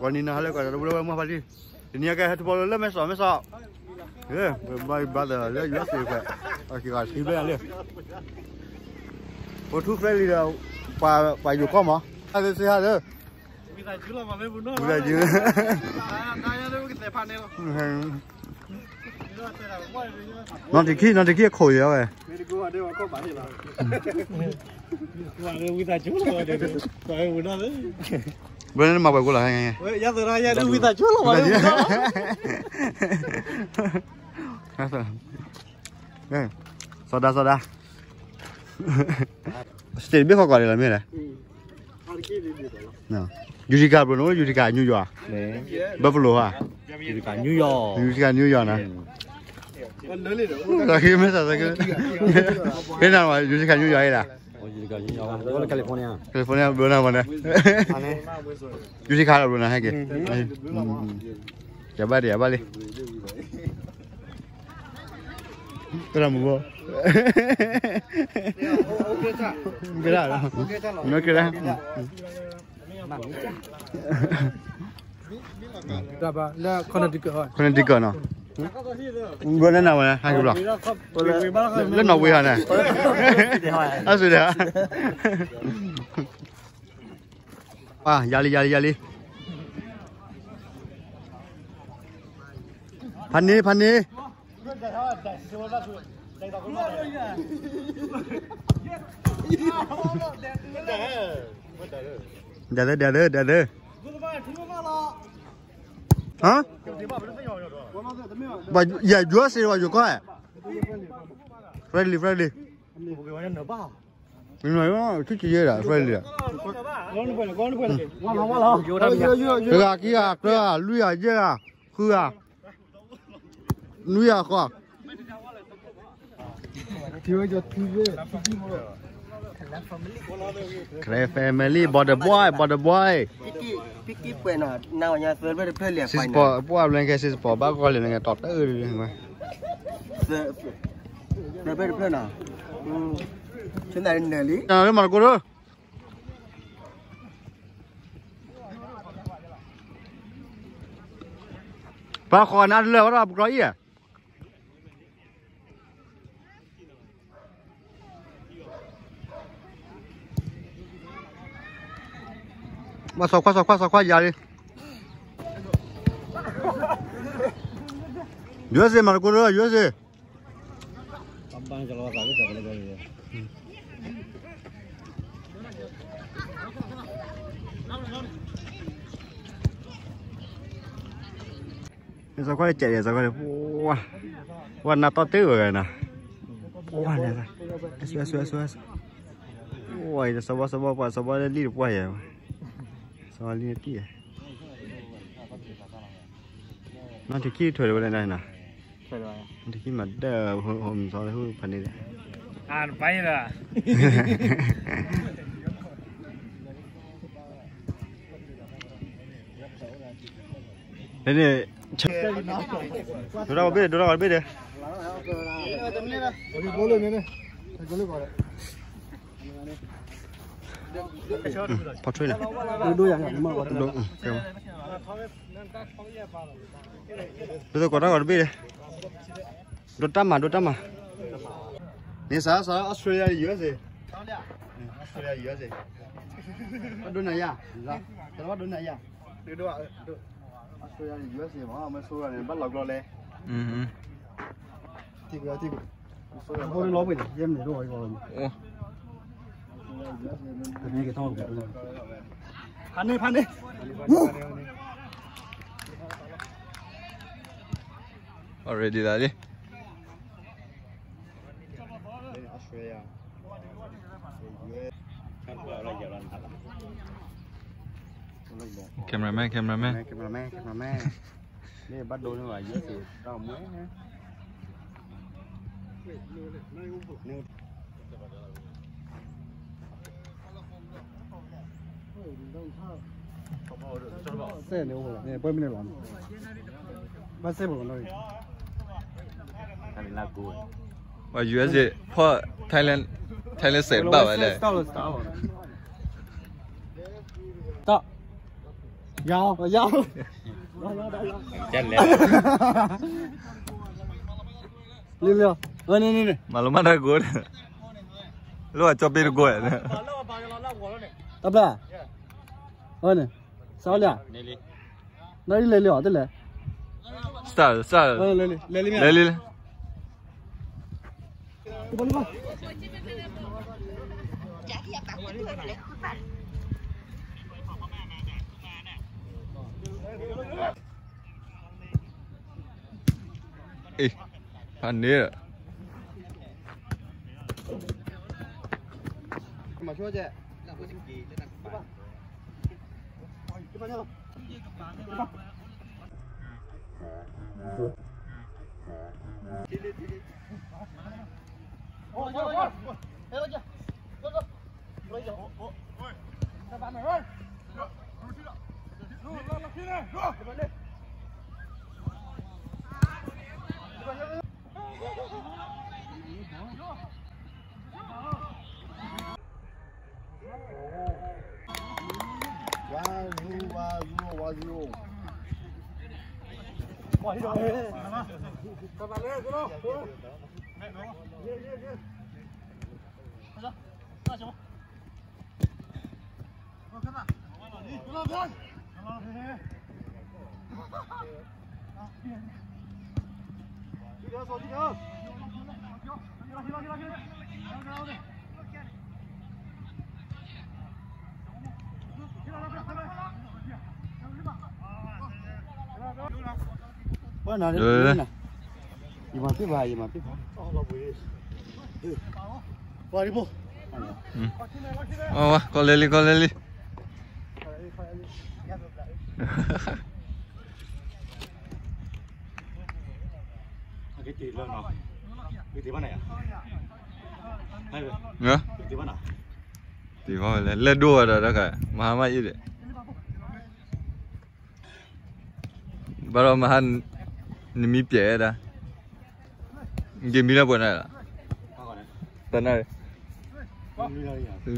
ဝဲနံၤနဟါလၢကီးတဝဲဝဲမွၢ်ဖါတံၢ်, တနံၤကဟဲထူဘီလၢမဲာ်စီၣ်မဲာ်စီၣ်, ဘၣ်ဘၣ်လၢ ယူအက်စ် ဖဲ အက့ၤဂၤထံဘျဲၣ်လံ, ဖိထူ friendly ဒီး ပှၤယိၤကီၢ်မး, ဟါလၢစ့ဟါလၢ ဝံသးစူၤ နီၢ်တခံ နီၢ်တခံအခိၣ်ယၤဝဲ, ဘၣ်န့ၣ်မၤပှဲၤကိလီၤ, စီၤဒၤ စီၤဒၤ, စတ့းဘ့ၣ်ဃီကီးဒ်လီၤမ့ၢ်လဲၣ်, Utica ဘျိနီၤ Utica New York, Buffalo ဧါ, Utica New York, Utica New York နီၤ, မ့ၢ်စၢ်သက့, ဖဲနၤဝဲ Utica New York ဧါ, California ဘျိနၤမ့ၢ်န့ၣ်, Utica လီၤဘျိနၤဟဲက့ၤ, ယဘၣ်ဒံး ယဘၣ်လံ ကရၢမုၢ်ဘိ, ကရၢ, မ့ၢ်ကရၢ, Connecticut နီၤ, ဘျိနၤနၤဝဲ ဟဲက့ၤဘျီ, လၢနီၣ်ဝ့ဟီန့ၣ်, အစူဒၢ်, ယၤလံ ယၤလံ ယၤလံ, ဖးန့ၢ် ဖးန့ၢ် ဒၣ်သၢ ဒၣ်သၢ ဒၣ်သၢ, ဟါ, ယၤ ယူအက်စ် ဝဲယိၤကီၢ်, friendly friendly, ဆူၣ်က့ၤယဲဒၣ် friendly, တဂၤခံဂၤ တဂၤ လွံၢ်ဂၤ ယဲၢ်ဂၤ, ဃုဂၤ, နွံဂၤဃီ, Clan family, border boy, border boy, စံးစပီၤ ပှၢ်ဘျဲကဲ စံးစပီၤ ဘၣ်ကီလၢနကဲ တီၢ်တၢ်အၢ, လၢမၤတကိၢ်လၢ ပှၤဃီနၤတလၢာ်ဝဲဒၣ်ပကြီအံၤဧါ, ဘၣ်စီၤခွါ စီၤခွါ စီၤခွါယၤလံ, ယူအက်စ် မၤတကိၢ်လၢ ယူအက်စ် စီၤခွါကဲး စီၤခွါ ဝါ ဝါနၤတီတ့ၢ်ဝဲနီၤ, ဝါန့ၣ်, ဝါ စီၤဘီ စီၤဘီ ပှၤစီၤဘီလၢလံတပှၢ်ယဲ, စီၤဘီလံတံၢ်ယဲ, နီၢ်တခံထွဲဝဲလၢနၤ, နီၢ်တခံမၤဒၢၣ် ဟိမၤစီလၢဟူဖးန့ၣ်ဒီး, ဖဲန့ၣ်, ဒိတၢ်ဂီၤတဘ့ၣ်ဒီး ဒိတၢ်ဂီၤတဘ့ၣ်ဒီး, ဖီထွဲန့ၣ်, ဒိတၢ်ဂီၤတဘ့ၣ်ဒီး, ဒိတၢ်မၤ ဒိတၢ်မၤ, န့ၣ်စး စး Australia USA, Australia USA, ဘၣ်ဒိနၤယၤ, ဘၣ်ဒိနၤယၤ, Australia USA မ့ၢ် မ့ၢ်ဆိဂၤန့ၣ် ဘၣ်လီၤကျီလဲၣ်, ထံကလီပ့ၤန့ၣ် ယဲၢ်မံၤဒိၣ်ဝဲ, ဖးန့ၢ် ဖးန့ၢ်, already လီၤလံ, cameraman, cameraman, cameraman, cameraman, မ့ၢ်ဘၣ်ဒိန့ၢ်ဘၣ် ယဲၢ်စ့ၢ်တၢ်မွဲ စဲန့ၣ်အိၣ်န့ၣ် ပှဲၤမ့ၢ်န့ၣ်လီၤ, ဘၣ်စဲဘၣ်လီၤ, ပှၤ USA ဖီၣ် Thailand, Thailand စဲးဘၣ်ဝဲလဲၣ်, တၢ်, ယၤ ယၤ လဲၤ လံလံ အန့ၣ်န့ၣ်န့ၣ် မၤလီၤမၢ်တၢ်ကိး လၢအကၠီပ့တကိး တၢ်ဘျၣ် အန့ၣ် စးလံ နအံၤလဲၤလံအီၤ တလဲၤ စးလံ စးလံ လဲၤလံ လဲၤလံ အ့ ဖးန့ၣ် ယမၤပ့ၢ်ဘၣ် ယမၤပ့ၢ်ဘၣ် ပှၤဒံးဖိ ကီၢ်လဲလံ ကီၢ်လဲလံ ကတ့လီၤနီၤ ကတ့ဘၣ်နၤယၤ ကတ့ဘၣ်နၤ တ့ဘၣ်ဝဲလဲၣ် လဲၣ်ဒိၣ်ဝဲဒီး တၢ်ခါ မဟါမးအံၤဒီး ဘၣ်ဒီးမဟါ နမံပျဲးဝဲဒၣ် နက့ၤမံလၢပှဲၤနၤလီၤ တနၣ်ရံၣ်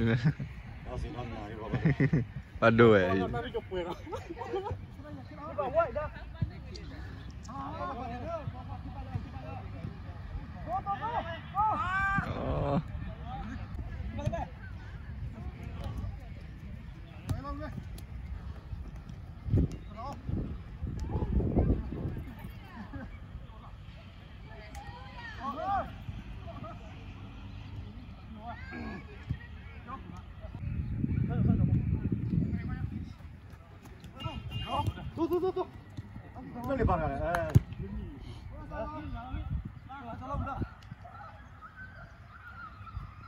ဘၣ်ဒိၣ်ဝဲအံၤ မုၢ်ဆဲးနီ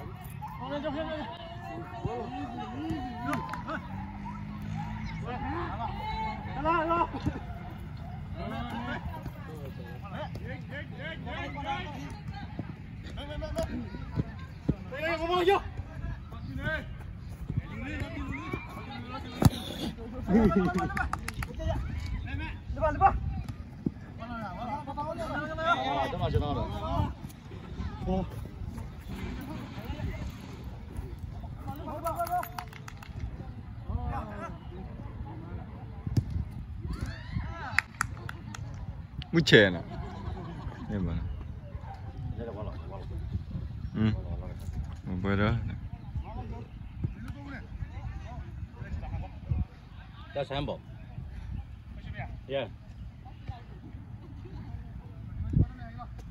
ၤ, ဘၣ်ဒီး တၢ်ဆါဘီၣ်, yeah. လ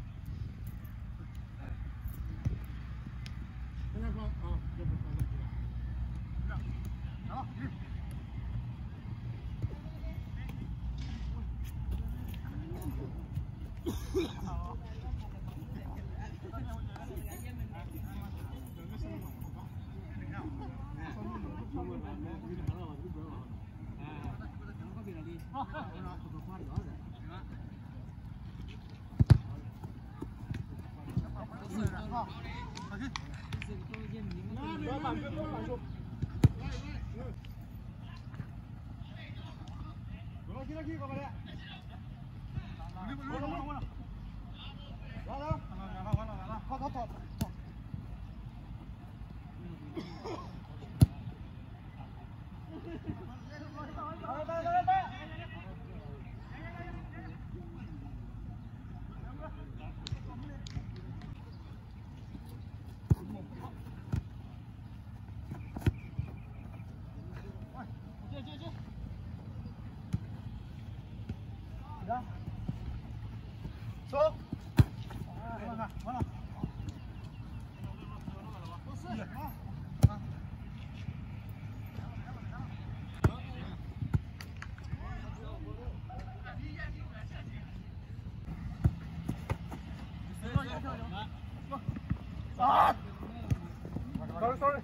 ီၤလီၤလီၤလီၤ Sorry, sorry.